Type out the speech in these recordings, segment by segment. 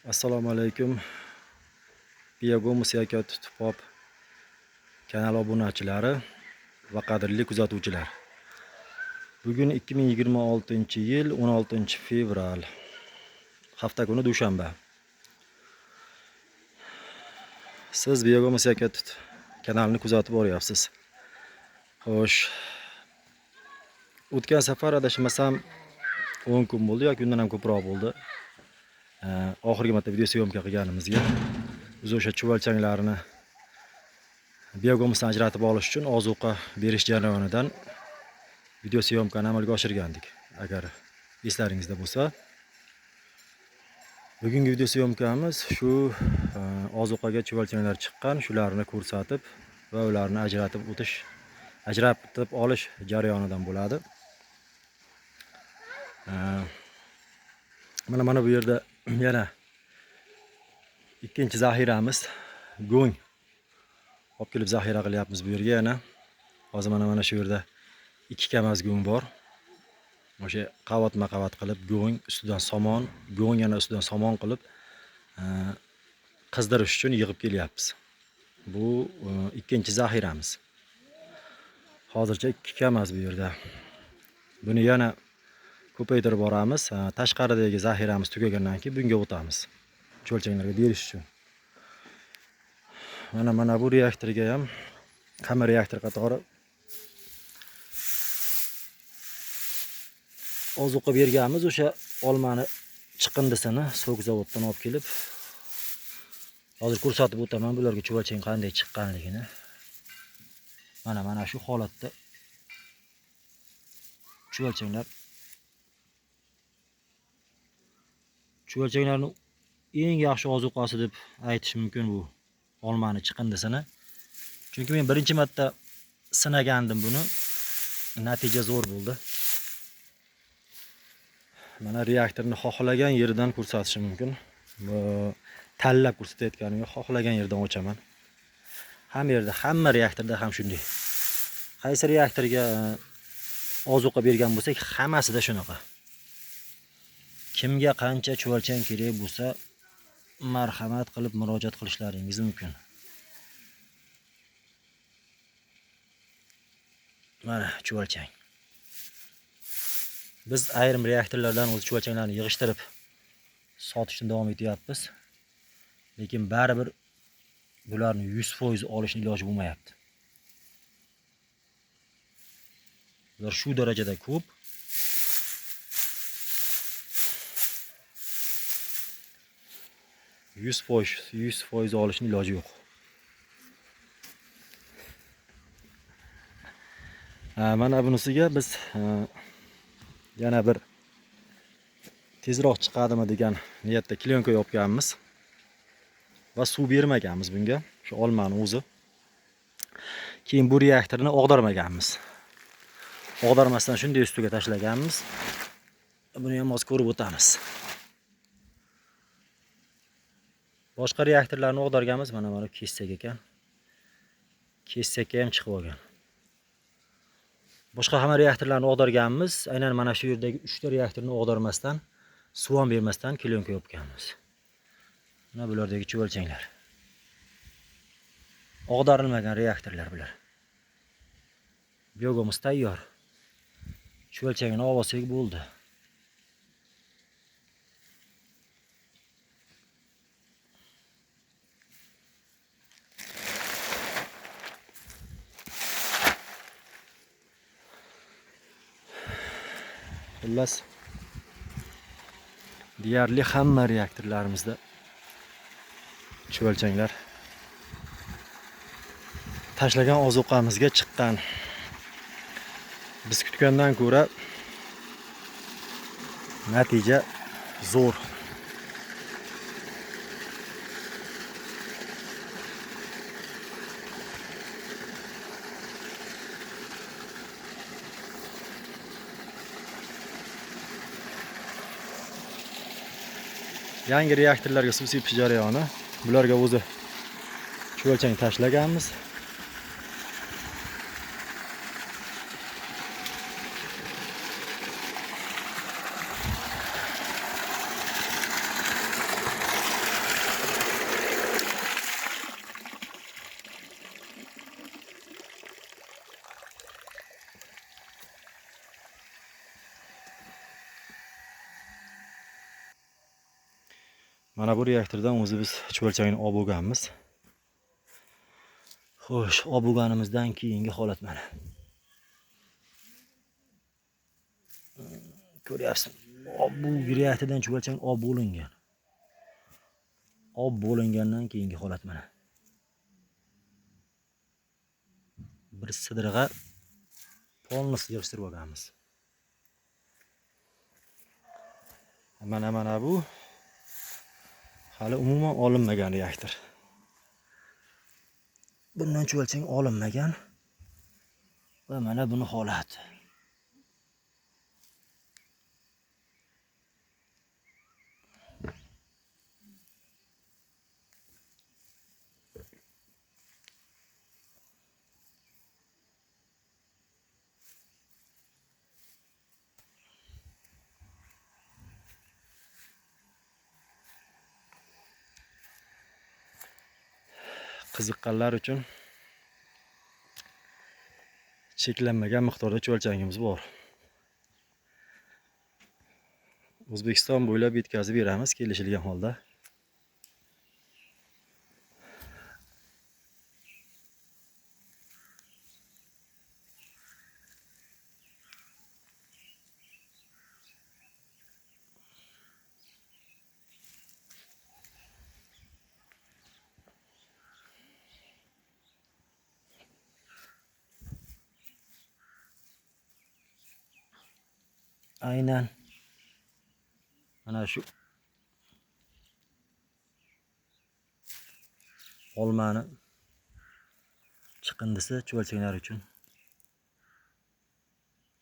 Assalomu alaykum. Biogumus Yakut Pop kanal obunachilari va qadrli kuzatuvchilar. Bugun 2026-yil 16-fevral. Hafta kuni dushanba. Siz Biogumus Yakut kanalini kuzatib boryapsiz. Xo'sh. O'tgan safar adashmasam 10 kun bo'ldi yoki undan ham ko'proq bo'ldi. Oxirgi marta video syomka qilganimizga biz o'sha chuvalchanglarni biogumusdan ajratib olish uchun ozuqa berish jarayonidan video syomkani amalga oshirgandik. Agar eslaringizda bo'lsa, bugungi video syomkamiz shu ozuqaga chuvalchanglar chiqqan, shularni ko'rsatib va ularni ajratib olish jarayonidan bo'ladi. Mana bu yerda yana ikkinchi zaxiramiz go'ng olib kelib zaxira qilyapmiz bu yerga yana. Hozir mana shu yerda 2 kamaz go'ng bor. O'sha qavatma-qavat qilib go'ng ustidan somon, go'ng yana ustidan somon qilib qizdirish uchun yig'ib kelyapmiz. Bu ikkinchi zaxiramiz. Hozircha 2 kamaz bu yerda. Buni yana ko'paytirib boramiz. Tashqaridagi zaxiramiz tugagandan keyin bunga o'tamiz. Chuvalchanglarga berish uchun. Mana bu reaktorga ham hamma reaktor qatori ozuqa berganmiz. O'sha olmani chiqindisini so'k zavoddan olib kelib hozir ko'rsatib o'taman bularga chuvalchang qanday chiqqanligini. Mana shu holatda chuvalchanglarni eng yaxshi ozuqasi deb aytish mumkin bu olmani chiqindisini. Chunki men birinchi marta sinagandim buni. Natija zo'r bo'ldi. Mana reaktorni xohlagan yeridan ko'rsatishim mumkin. Bu tanlab ko'rsatayotganim yo'q, xohlagan yerdan ochaman. Hamma yerda, hamma reaktorda ham shunday. Qaysi reaktorga ozuqa bergan bo'lsak, hammasida shunaqa. Kimga qancha chuvalchang kerak bo'lsa, marhamat qilib murojaat qilishlaringiz mumkin. Mana chuvalchang. Biz ayrim reaktorlardan o'z chuvalchanglarni yig'ishtirib sotishni davom etyapmiz. Lekin baribir bularni 100% olishning iloji bo'lmayapti. Ular shu darajada ko'p. Yuz foiz olishning iloji yo'q. Mana bunisiga biz yana bir tezroq chiqadimi degan niyatda klyonka yopganmiz va suv bermaganmiz bunga, shu olmani o'zi. Keyin bu reaktorni og'darmaganmiz. Og'darmasdan shunday ustiga tashlaganmiz. Buni ham hozir ko'rib o'tamiz. Boshqa reaktorlarni og'darganmiz, mana kessak ekan. Kessakka ham chiqib olgan. Boshqa hamma reaktorlarni og'darganmiz. Aynan mana shu yerdagi 3 ta reaktorni og'darmasdan, suv ham bermasdan klyonka yopganmiz. Mana bulardagi chuvalchanglar. Og'darilmagan reaktorlar bular. Biogumus tayyor. Chuvalchangini olib olsak bo'ldi. Xullas, deyarli hamma reaktorlarimizda chuvalchanglar tashlagan ozuqamizga chiqqan. Biz kutgandan ko'ra natija zo'r. Yangi reaktorlarga suv sepish jarayoni. Bularga o'zi chuvalchang tashlaganmiz. Mana bu reaktordan o'zi biz chuvalchangni olib bo'lganmiz. Xo'sh, olib bo'lganimizdan keyingi holat mana. Ko'ryapsiz, bu reaktordan chuvalchang olib bo'lingan. Olib bo'lingandan keyingi holat mana. Bir sidirg'a polnisi yig'ishtirib olganmiz. Mana bu hali umuman olinmagan reaktor. Bundan chuvalchang olinmagan va mana buni holati. Qiziqqanlar uchun cheklanmagan miqdorda chuvalchangimiz bor. O'zbekiston bo'ylab yetkazib beramiz kelishilgan holda. Aynan mana shu olmani chiqindisi chuvalchanglar uchun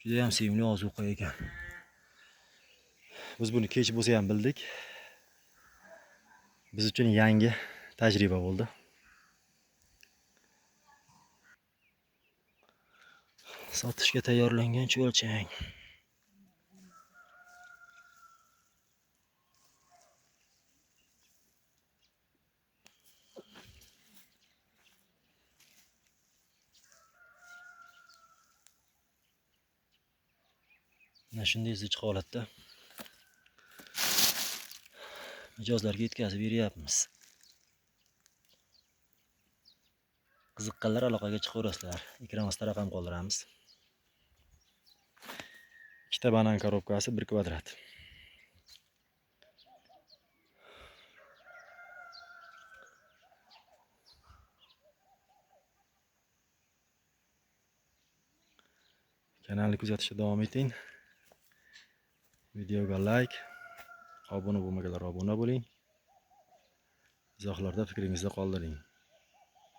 juda ham sevimli ozuqa ekan. Biz buni kech bo'lsa ham bildik. Biz uchun yangi tajriba bo'ldi. Sotishga tayyorlangan chuvalchang. Mana shunday zich holatda mijozlarga yetkazib beryapmiz. Qiziqqanlar aloqaga chiqaverasizlar. Ekran ostida raqam qoldiramiz. Ikkita banan korobkasi 1 kvadrat. Kanalni kuzatishda davom eting. Videoga like, obuna bo'lmaganlar obuna bo'ling. Izohlarda fikringizni qoldiring.